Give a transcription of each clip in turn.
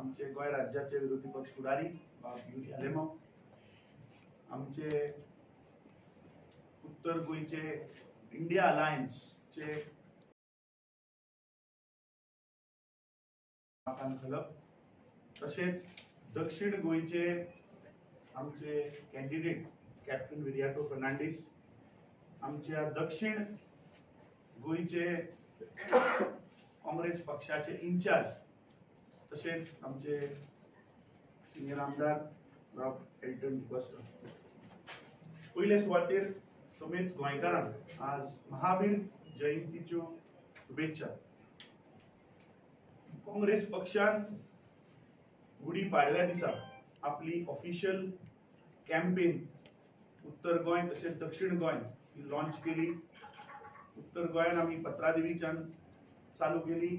आमचे गोंय राज्याचे विरोधी पक्ष फुडारी बाब युरी आलेमांव, आमचे उत्तर गोंयचे इंडिया अलायन्सचे खलप, तशेंच दक्षिण गोंयचे आमचे कॅन्डिडेट कॅप्टन विरियाटो फर्नांडीस, आमच्या दक्षिण गोंयचे काँग्रेस पक्षाचे इन्चार्ज तशेंच आमचे सिनियर आमदार बाब एल्टन डिकॉस्टा. पयले सुवातेर समेस्त गोंयकारांक आज महावीर जयंतीच्यो शुभेच्छा. काँग्रेस पक्षान गुडी पाडव्या दिसा आपली ऑफिशियल कॅम्पेन उत्तर गोंय तशेंच दक्षिण गोंय ही लॉन्च केली. उत्तर गोंयान आमी पत्रादेवीच्यान चालू केली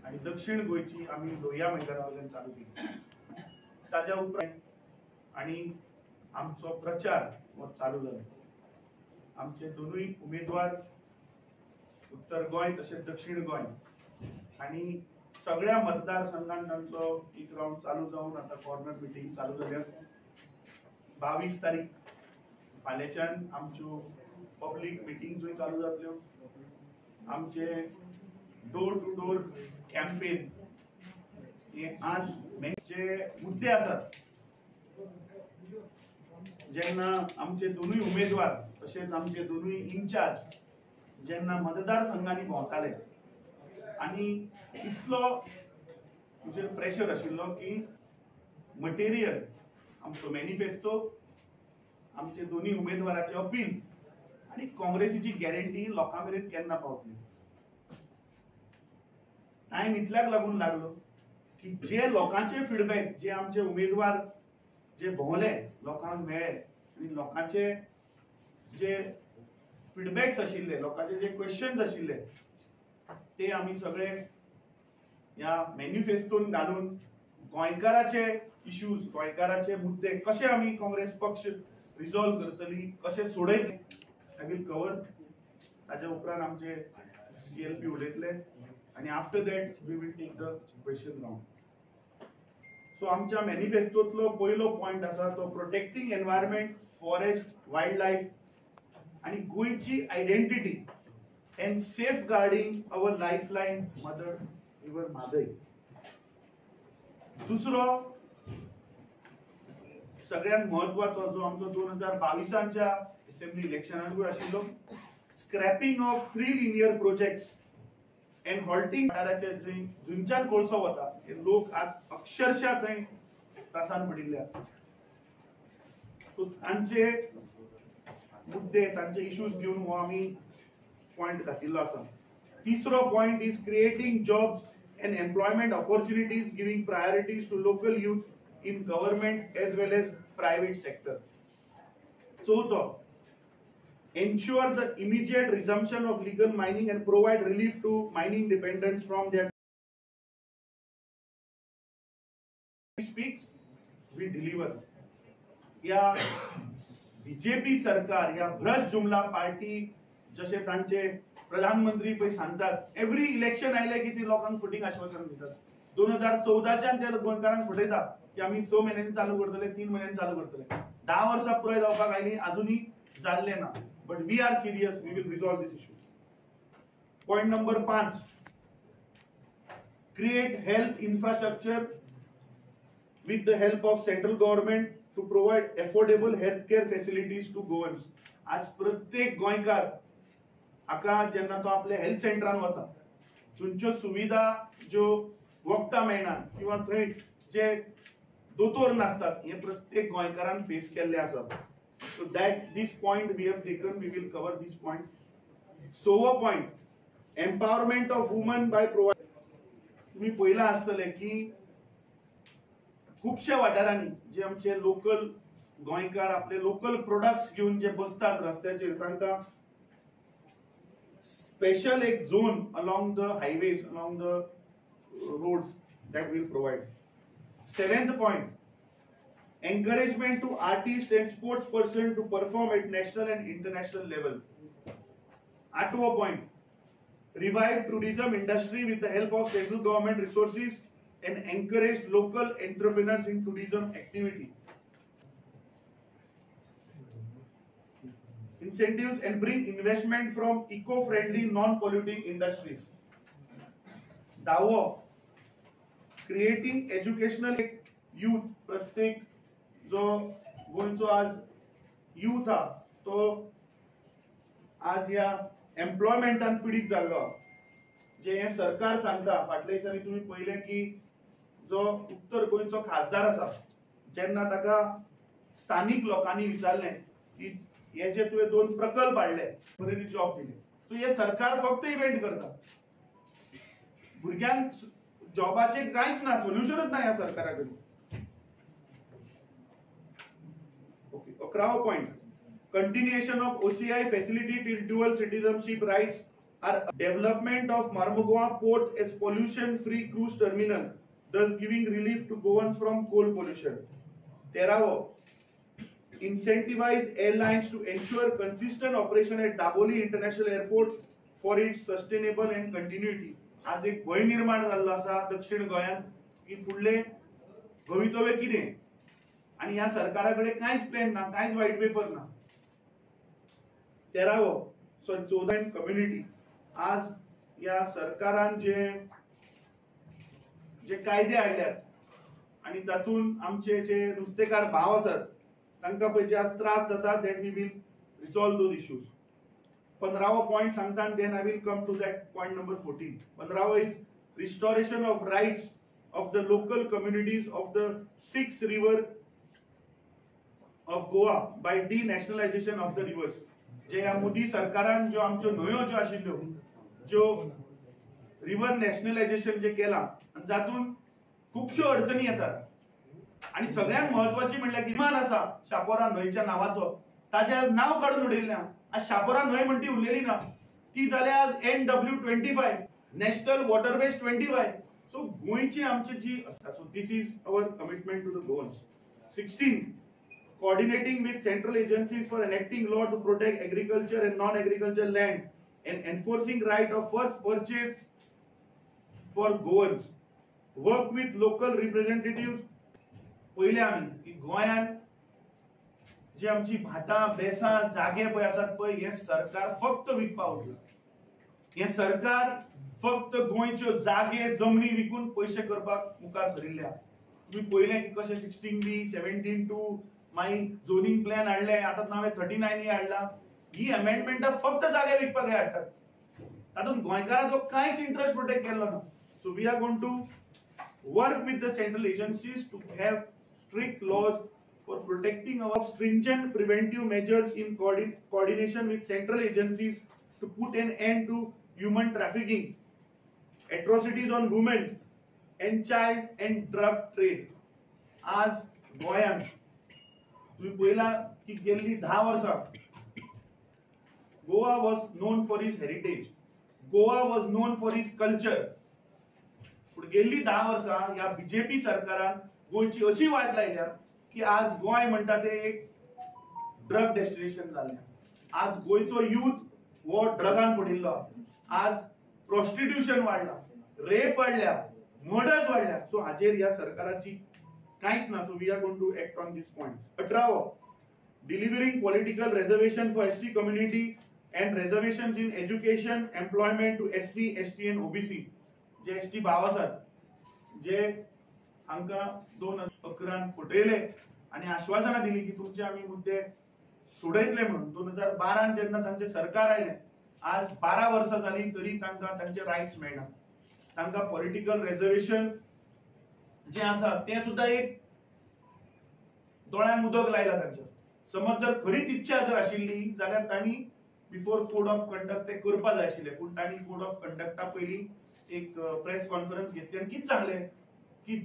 आनी दक्षिण गोंयची आमी लोहिया मैदाना वयल्यान चालू केली. ताज्या उपरांत आनी आमचो प्रचार हो चालू जालो. आमचे दोनूय उमेदवार उत्तर गोंय तशेंच दक्षिण गोंय आनी सगळ्या मतदारसंघात तांचो एक रावंड चालू जावन आतां कॉर्नर मिटींग चालू जाल्यात. 22 तारीख फाल्यांच्यान आमच्यो पब्लीक मिटिंग्सूय चालू जातल्यो. आमचे डोर टू डोर कॅम्पेन हे आज जे मुद्दे आसात, जेन्ना आमचे दोनूय उमेदवार तशेंच आमचे दोनूय इन्चार्ज जेन्ना मतदारसंघांनी भोंवताले आनी इतलो म्हजेर प्रेशर आशिल्लो की मटेरियल आमचो मॅनिफेस्टो, आमचे दोनूय उमेदवाराचे अपील आनी काँग्रेसीची गॅरंटी लोकां मेरेन केन्ना पावतली. टायम इतल्याक लागून लागलो की जे लोकांचे फिडबॅक, जे आमचे उमेदवार जे भोंवले लोकांक मेळ्ळे आनी लोकांचे जे फिडबॅक्स आशिल्ले, लोकांचे जे क्वेश्चन्स आशिल्ले ते आमी सगळे ह्या मॅनिफेस्टोन घालून गोंयकाराचे इश्यूज, गोंयकाराचे मुद्दे कशे आमी काँग्रेस पक्ष रिजॉल्व करतली, कशे सोडयतली, I will cover. ताज्या उपरांत आमचे CLP उलयतले आनी after that we will take the question round. So आमच्या मॅनिफेस्टोतलो पयलो पॉयंट आसा तो protecting environment, forest, wild life आनी गोंयची identity and safeguarding our lifeline mother river Mhadei. दुसरो सगळ्यात महत्वाचो जो आमचो 2022च्या असेंब्ली इलेक्शनाकूय आशिल्लो, scrapping of 3 linear projects and halting वाठाराचे जंयच्यान कोळसो वता हे लोक आज अक्षरशः थंय त्रासान पडिल्ले. सो तांचे मुद्दे, तांचे इश्यूज घेवन हो आमी पॉयंट घातिल्लो आसा. तिसरो point is creating jobs and employment opportunities, giving priorities to local youth in government as well as private sector. चौथो, ensure the immediate resumption of legal mining and provide relief to mining dependents from their speaks, we deliver. या BJP सरकार या भ्रष्ट जुमला party जशे तांचे प्रधानमंत्री पळय सांगतात, एवरी इलेक्शन आयले की ती लोकांक फटींग आश्वासन दितात. 2014च्यान ते गोंयकारांक फटयता की आमी 6 म्हयन्यांनी चालू करतले, 3 म्हयन्यांनी चालू करतले. 10 वर्सां पुराय जावपाक आयली, अजुनूय जाल्ले ना. But we are serious, we will resolve this issue. Point number 5, create health infrastructure with the help of central government to provide affordable health care facilities to Goans. आज प्रत्येक गोंयकार हाका जेन्ना तो आपल्या हेल्थ सेंटरान वता, थंयच्यो सुविधा ज्यो वखदां मेळना किंवा थंय जे दोतोर नासतात, हे प्रत्येक गोंयकारान फेस केल्ले आसा. So that this point we have taken, we will cover this point. सवो point, empowerment of women by provide. तुम्ही पयला आसतले की खुबश्या वाठारांनी जे आमचे लोकल गोंयकार आपले लोकल प्रोडक्ट्स घेवन जे बसतात रस्त्याचेर, तांकां स्पेशल एक zone along the highways, along the roads that will provide. 7th point, encouragement to artist and sports person to perform at national and international level. 8वो point, revive tourism industry with the help of central government resources and encourage local entrepreneurs in tourism activity. Incentives and bring investment from eco-friendly, non-polluting industries. दावो, creating educational youth. प्रत्येक जो गोंयचो आज youth हा तो आज ह्या एम्प्लॉयमेंटान पिडीत जाल्लो. जे हें सरकार सांगता, फाटल्या दिसांनी तुमी पळयलें की जो उत्तर गोंयचो खासदार आसा, जेन्ना ताका स्थानीक लोकांनी विचारलें की हे जे तुवें 2 प्रकल्प हाडले, बरें जॉब दिले, सो हे सरकार फक्त इव्हेंट करता, भुरग्यांक जॉबाचें कांयच ना, सोल्युशनूच ना ह्या सरकारा कडेन. ओके, 11वो point, continuation of OCI facility till dual citizenship rights are development of Mormugao port as pollution free cruise terminal, thus giving relief to Goans from coal pollution. 13वो, incentivize airlines to ensure consistent operation at Dabolim International Airport for its sustainable and continuity. आज एक भंय निर्माण जाल्लो आसा दक्षिण गोंयांत की फुडलें भवितव्य कितें, आनी ह्या सरकारा कडेन कांयच प्लॅन ना, कांयच व्हायट पेपर ना. 13वो, सॉरी 14, कम्युनिटी. आज ह्या सरकारान जे जे कायदे हाडल्यात आनी तातूंत आमचे जे नुस्तेकार भाव आसात तांकां पळय जे आज त्रास जाता, that we will resolve those issues. 15वो point सांगता आनी then I will come to that point number 14. 15वो is restoration of rights of the local communities of the 6 river of Goa by denationalisation of the rivers. जे ह्या मोदी सरकारान ज्यो आमच्यो न्हंयो ज्यो आशिल्ल्यो, ज्यो रिवर नॅशनलायजेशन जे केलां आनी जातूंत खुबश्यो अडचणी येतात. आनी सगळ्यांत म्हत्वाची म्हणल्यार गिमान आसा शापोरा न्हंयच्या नांवाचो, ताचें आज नांव काडून उडयलें. आज शापोरा न्हंय म्हणटी उरलेली ना, ती जाल्या आज NW 25, national waterways 25. सो गोंयची आमची जी आसा, so this is our commitment to the Goans. 16, coordinating with central agencies for enacting law to protect agriculture and non-agriculture land and enforcing right of first purchase for Goans. Work with local representatives. पयले आमी की गोंयांत जी आमची भाटां बेसां जागे पळय आसात पळय, हें सरकार फक्त विकपाक उठलां. हें सरकार फक्त गोंयच्यो जागे जमनी विकून पयशे करपाक मुखार सरिल्ले आसा. तुमी पळयलें की कशें 16B 17(2) मागीर झोनिंग प्लॅन हाडले, आतां नवें 39A हाडला. ही अमेंडमेंटां फक्त जागे विकपाक हाडटात, तातूंत गोंयकाराचो कांयच इंट्रस्ट प्रोटेक्ट केल्लो ना. So we are going to work with the central agencies to have strict laws for protecting our stringent preventive measures in coordination with central agencies to put an end to human trafficking, atrocities on women and child and drug trade. आज गोंयांत तुम्ही पळयला की गेल्ली 10 वर्सां Goa was known for its heritage, Goa was known for its culture. पूण गेल्ली 10 वर्सां ह्या बीजेपी सरकारान गोंयची अशी वाट लायल्या की आज गोंय म्हणटा ते एक ड्रग डेस्टिनेशन जाल्लें. आज गोंयचो यूथ हो ड्रगान पडिल्लो, आज प्रोस्टिट्यूशन वाडला, रेप वाडल्या, मर्डर्स वाडल्या. सो हाचेर ह्या सरकाराची कांयच ना. So we are going to act on this point. 18वो, delivering political reservation for ST community and reservation in education, employment to SC, ST and OBC. J ST भाव आसात जे हांकां 2011 फटयले आनी आश्वासनां दिली की तुमचे आमी मुद्दे सोडयतले म्हणून. 2012 जेन्ना तांचें सरकार आयलें, आज 12 वर्सां जालीं तरी तांकां तांचे रायट्स मेळना. तांकां पॉलिटिकल रिजर्वेशन जें आसा तें सुद्दां एक दोळ्यांक उदक लायलां तांच्या. समज जर खरीच इच्छा जर आशिल्ली जाल्यार तांणी बिफोर कोड ऑफ कंडक्ट तें करपा जाय आशिल्लें, पूण तांणी कोड ऑफ कंडक्टा पयलीं एक प्रेस कॉन्फरन्स घेतली आनी कितें सांगलें की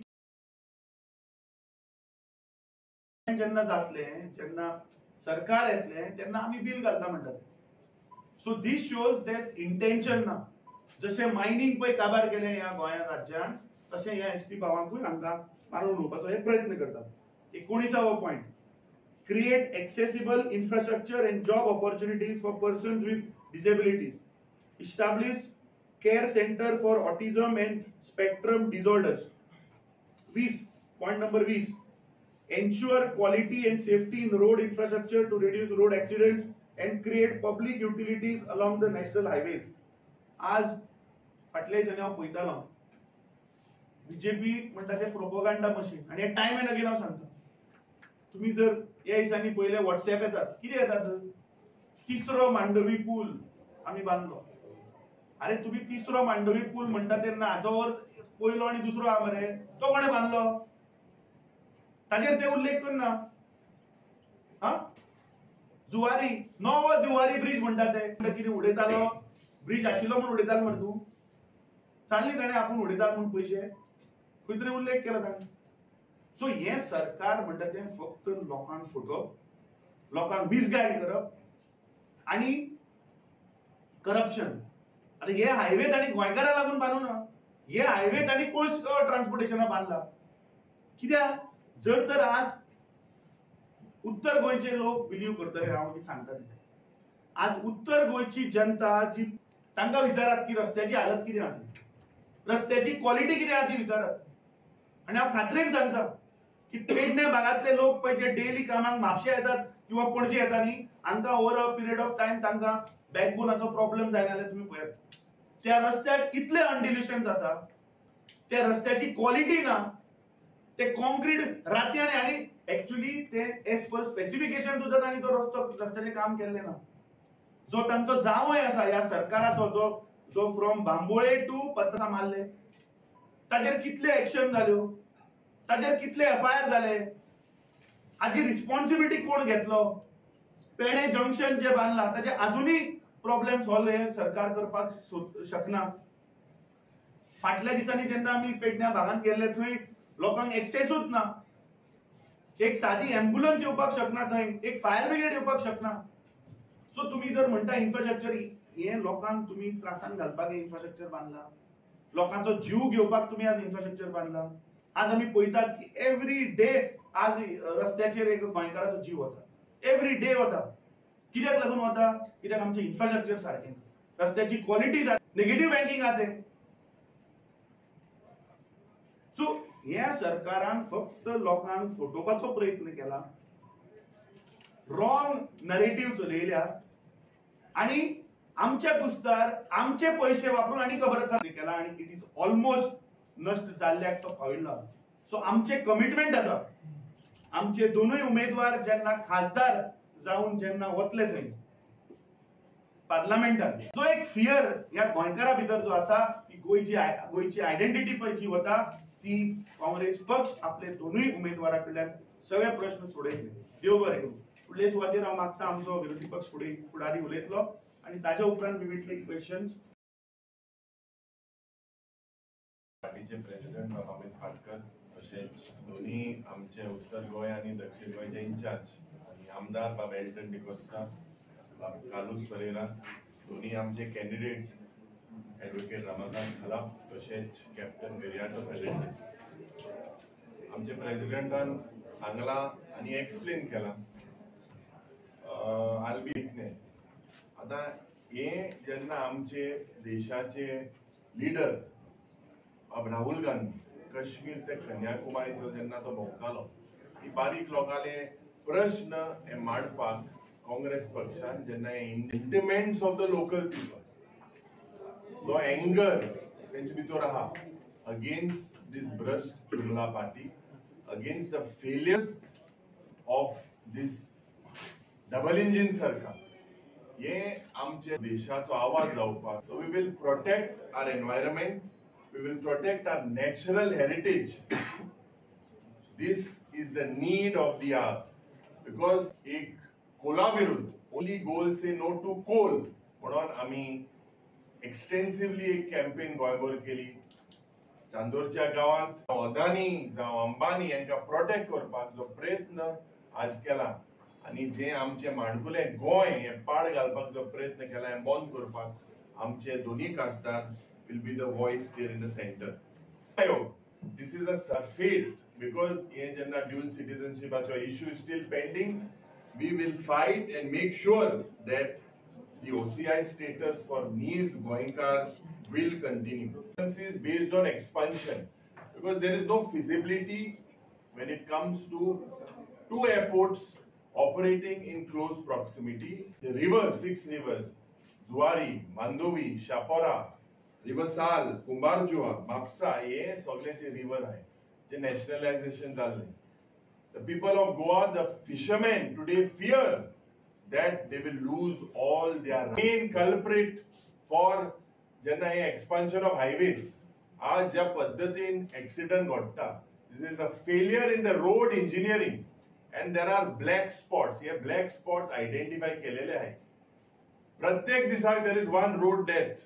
जेन्ना जातलें, जेन्ना सरकार येतलें तेन्ना आमी बील घालता म्हणटात. So this shows that intention ना. जशें मायनींग पळय काबार केलें ह्या गोंया राज्यान, तशें ह्या एस टी भावांकूय हांकां मारून उडोवपाचो हे प्रयत्न करतात. 19वो point, create accessible infrastructure and job opportunities for persons with disabilities, establish care centre for autism and spectrum disorders. 20 point number 20, ensure quality and safety in road infrastructure to reduce road accidents and create public utilities along the national highways. आज फाटल्या दिसांनी हांव पळयतालो BJP म्हणटा ते प्रोपोगांडा machine, आनी हे time and again हांव सांगता, तुमी जर ह्या दिसांनी पयले वॉट्सएप येतात, कितें येतात, तिसरो मांडवी पूल आमी बांदलो. अरे तुमी तिसरो मांडवी पूल म्हणटा तेन्ना हाचो अर्थ पयलो आनी दुसरो आहा मरे, तो कोणें बांदलो ताजेर ते उल्लेख करना. हा, जुवारी, नवो जुवारी ब्रिज म्हणटा ते कितें उडयतालो, ब्रिज आशिल्लो म्हूण उडयतालो मरे तूं, चालली ताणें आपूण उडयतालो म्हूण पयशे, खंय तरी उल्लेख केला ताणें. सो हें सरकार म्हणटा तें फक्त लोकांक फटोवप, लोकांक मिसगायड करप आनी करप्शन. आतां हे हायवे तांणी गोंयकारां लागून बांदू ना, हे हायवे तांणी कोळस ट्रान्सपोर्टेशना बांदला. कित्याक जर तर आज उत्तर गोंयचे लोक बिलीव करतले, हांव कितें सांगता ते, आज उत्तर गोंयची जनता जी तांकां विचारात की रस्त्याची हालत कितें आहा, रस्त्याची क्वॉलिटी कितें आहा ती विचारात. आनी हांव खात्रेन सांगता की पेडणे भागांतले लोक पळय जे डेली कामाक म्हापशे येतात किंवा पणजे येता न्ही, हांकां over a period of time तांकां बॅकबोनाचो प्रॉब्लेम जायना जाल्यार तुमी पळयात त्या रस्त्याक कितले अनडिल्युशन्स आसा, त्या रस्त्याची क्वॉलिटी ना, ते कॉन्क्रीट रातयान आनी एक्चुअली ते एज पर स्पेसिफिकेशन सुद्दां तांणी तो रस्तो रस्त्याचें काम केल्लें ना. जो तांचो जांवय आसा ह्या सरकाराचो, जो जो फ्रॉम बांबोळे टू पत्रा मारले, ताजेर कितले एक्शन जाल्यो, ताजेर कितले एफआयआर जाले, हाजी रिस्पॉन्सिबिलिटी कोण घेतलो. पेणे जंक्शन जे बांदला ताजे अजुनूय प्रॉब्लेम सॉल्व हे सरकार करपाक शकना. फाटल्या दिसांनी जेन्ना आमी पेडण्या भागांत गेल्ले थंय लोकांक एक्सेसूच ना, एक सादी एम्ब्युलन्स येवपाक शकना थंय, एक फायर ब्रिगेड येवपाक शकना. सो तुमी जर म्हणटा इन्फ्रास्ट्रक्चर, हे लोकांक तुमी त्रासान घालपाक हे इन्फ्रास्ट्रक्चर बांदला, लोकांचो जीव घेवपाक तुमी आज इन्फ्रास्ट्रक्चर बांदला. आज आमी पळयतात की एवरी डे आज रस्त्याचेर एक गोंयकाराचो जीव वता, एवरी डे वता. कित्याक लागून वता? कित्याक आमचें इन्फ्रास्ट्रक्चर सारकें ना, रस्त्याची क्वॉलिटी नेगेटीव बँकींग आहा तें. सो ह्या सरकारान फक्त लोकांक फटोवपाचो प्रयत्न केला, रॉंग नरेटीव चलयल्या आनी आमच्या कुस्तार आमचे पयशे वापरून आनी खबर केला आनी it is almost नश्ट जाल्ल्याक तो पाविल्लो. सो आमचे कमिटमेंट आसा, आमचे दोनूय उमेदवार जेन्ना खासदार जावन जेन्ना वतले थंय पार्लमेंटान, जो एक फियर ह्या गोंयकारा भितर जो आसा की गोंयची गोंयची आयडेंटिटी पळय जी वता ती काँग्रेस पक्ष आपले दोनूय उमेदवारा कडल्यान सगळे प्रश्न सोडयतले. देव बरें करूं. फुडले सुवातेर हांव मागता आमचो विरोधी पक्ष फुडारी उलयतलो आनी ताच्या उपरांत we will take questions. पार्टीचे प्रेसिडेंट अमित पाटकर, तशेंच दोन्ही आमचे उत्तर गोंय आनी दक्षिण गोंयचे इन्चार्ज आनी आमदार बाब एल्टन डिकोस्टा, बाब कार्लूस परेरा, दोन्ही आमचे कॅन्डिडेट एडवोकेट रमाकांत खलाप, तशेंच कॅप्टन विरियाटो फेर्नांडीस. आमचे प्रेसिडेंटान सांगलां आनी एक्सप्लेन केलां आल्बी. आतां हें जेन्ना आमचे देशाचे लिडर बाब राहुल गांधी काश्मीर ते कन्याकुमारी तो जेन्ना तो भोंवतालो, ही बारीक लोकांले प्रश्न हे मांडपाक काँग्रेस पक्षान जेन्ना sentiments of the local people, जो एंगर तेंचे भितर आहा अगेन्स्ट दीस भ्रश्ट जुमला party, against the failures of this double engine सरकार, हे आमच्या देशाचो आवाज जावपाक. So we will protect our environment, we will protect our natural heritage. This is the need of the hour, because एक कोला विरुद्ध only goal say no to coal म्हणून आमी एक्सटेन्सिवली एक कॅम्पेन गोंयभर केली. चांदोरच्या गांवांत अदानी जावं अंबानी हांकां प्रोटेक्ट करपाक जो प्रयत्न आज केला आनी जे आमचे माणकुले गोंय हे पाड घालपाक जो प्रयत्न केला हें बंद करपाक आमचे दोन्ही खासदार will be the voice there in the center. This is a fate, because हे जेन्ना dual citizenship issue is still pending, we will fight and make sure that the OCI status for these Goenkars will continue. This is based on expansion, Because there is no feasibility when it comes to two airports operating in close proximity. The rivers, 6 rivers, Zuari, Mandovi, Chapora, river Sal, Cumbarjua, Mapusa, हे सगळे जे river आहे जे nationalisation जाल्ले. The people of Goa, the fishermen today fear that they will lose all their main culprit for जेन्ना हे expansion of highways आज ज्या पद्दतीन accident घडटा, this is a failure in the road engineering and there are black spots. हे black spots identify केलेले आहे. प्रत्येक दिसाक there is one road death.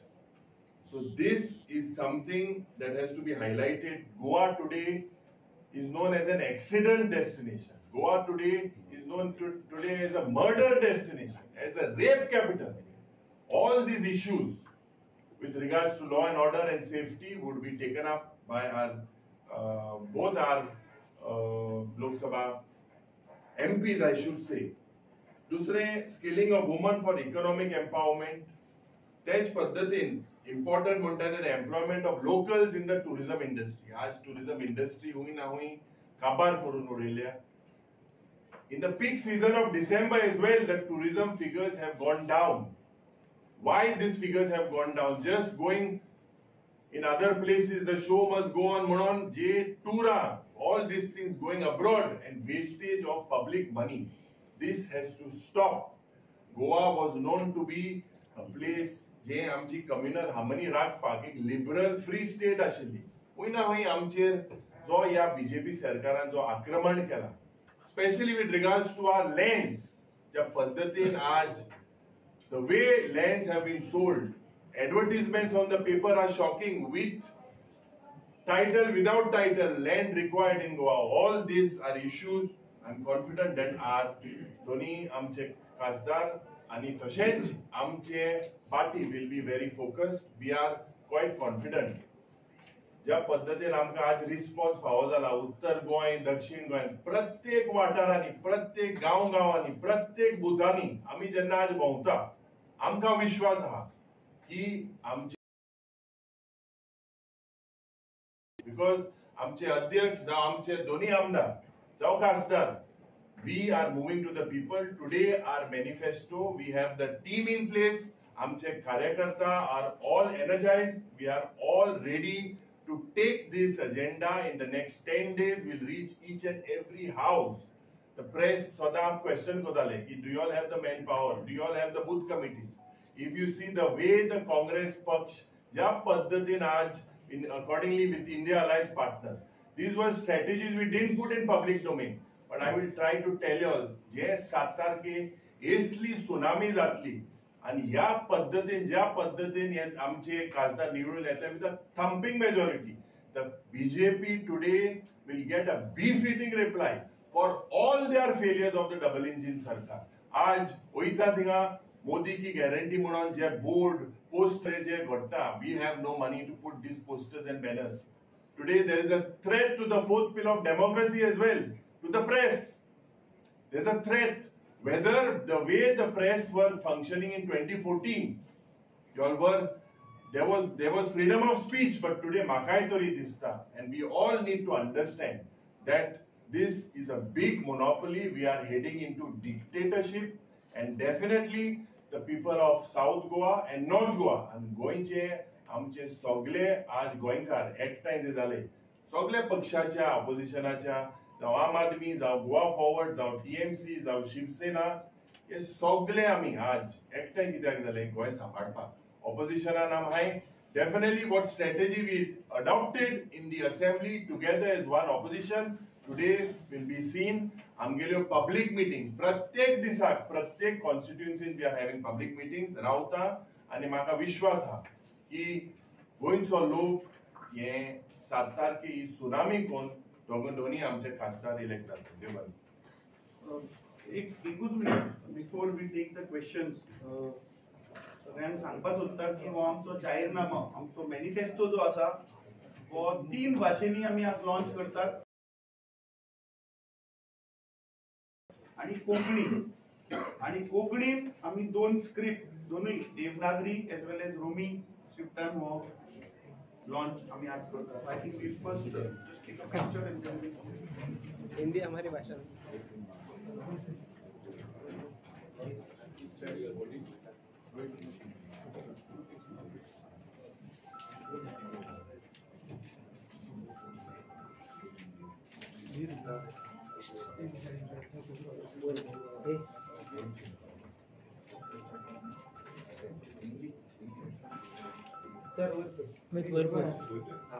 So this is something that has to be highlighted. Goa today is known as an accident destination. Goa today is known today as a murder destination, as a rape capital. All these issues with regards to law and order and safety would be taken up by our both our Lok Sabha MPs, I should say. दुसरे, skilling of women for economic empowerment. तेच पद्दतीन important म्हणटा ते employment of locals in the tourism industry. आज tourism industry हुंय ना हुंय काबार करून उडयल्या. In the peak season of December as well, the tourism figures have gone down. Why these figures have gone down? Just going in other places, the show must go on म्हणून जे टुरा, all these things going abroad and wastage of public money. This has to stop. Goa was known to be a place जे आमची communal harmony राखपाक एक liberal free state आशिल्ली. हुंय ना हुंय आमचेर जो ह्या बीजेपी सरकारान जो आक्रमण केला, specially with regards to our land, ज्या पद्दतीन आज the way lands have been sold, advertisements on the paper are shocking with title, without title, land required in Goa. All these are issues I am confident that are दोन्ही आमचे खासदार आणि तशेंच आमचे party will be very focused. We are quite confident. ज्या पद्दतीन आमकां आज रिस्पॉन्स फावो जाला उत्तर गोंय, दक्षिण गोंय, प्रत्येक वाठारांनी, प्रत्येक गांव गांवांनी, प्रत्येक बुथांनी आमी जेन्ना आज भोंवता, आमकां विश्वास आहा की आमचे, because आमचे अध्यक्ष जावं आमचे दोन्ही आमदार जावं खासदार, we are moving to the people. Today our manifesto, we have the team in place. आमचे कार्यकर्ता are all energized. We are all ready to take this agenda. In the next 10 days, we'll reach each and every house. The press सदां question करताले की do you all have the manpower? Do you all have the booth committees? If you see the way the Congress पक्ष ज्या पद्दतीन आज in accordingly with India Alliance partners, these were strategies we didn't put in public domain. But I will try to tell you all, जे 7 तारखे एसली tsunami जातली आणि ह्या पद्दतीन ज्या पद्दतीन आमचे खासदार निवडून येतले with a thumping majority, the BJP today will get a befitting reply for all their failures of the double engine सरकार. आज वयता थिंगा मोदी की गॅरंटी म्हणून जे बोर्ड पोस्टर जे घडटा, we have no money to put these posters and banners. Today there is a threat to the fourth pillar of democracy as well, to the press. There's a threat. Whether the way the press were functioning in 2014, y'all were, there was freedom of speech, but today म्हाकाय तरी दिसता. And we all need to understand that this is a big monopoly. We are heading into dictatorship, and definitely the people of South Goa and North Goa and गोंयचे आमचे सगळे आज गोंयकार एकठांय जे जाले, सगळे पक्षाच्या ऑपोजिशनाच्या, जावं आम आदमी, जावं गोवा फॉरवर्ड, जावं टीएमसी, जावं शिवसेना, हे सगळे आमी आज एकठांय कित्याक जाले गोंय सांबाळपाक. ऑपोजिशनान आम definitely what strategy we adopted in the assembly together as one opposition today will be seen. आमगेल्यो पब्लीक मिटींग प्रत्येक दिसाक प्रत्येक कॉन्स्टिट्युएन्सीन we are having public meetings रावता आनी म्हाका विश्वास आहा की गोंयचो लोक हे 7 तारखे ही सुनामी कोण दोगून दोन्ही आमचे खासदार इलेक्ट जातले. देव बरें. एकूच minute before we take the questions, सगळ्यांक सांगपाक सोदता की हो आमचो जाहीरनामा, आमचो मॅनिफेस्टो जो आसा हो 3 भाशेंनी आमी आज लॉन्च करतात आणि कोंकणी, आणि कोंकणीन आमी 2 स्क्रिप्ट, दोनूय देवनागरी एज वेल एज रोमी स्क्रिप्टान हो लॉन्च आमी आज करता. I think we first just take a picture and then we Hindi हमारी भाषा में. सर.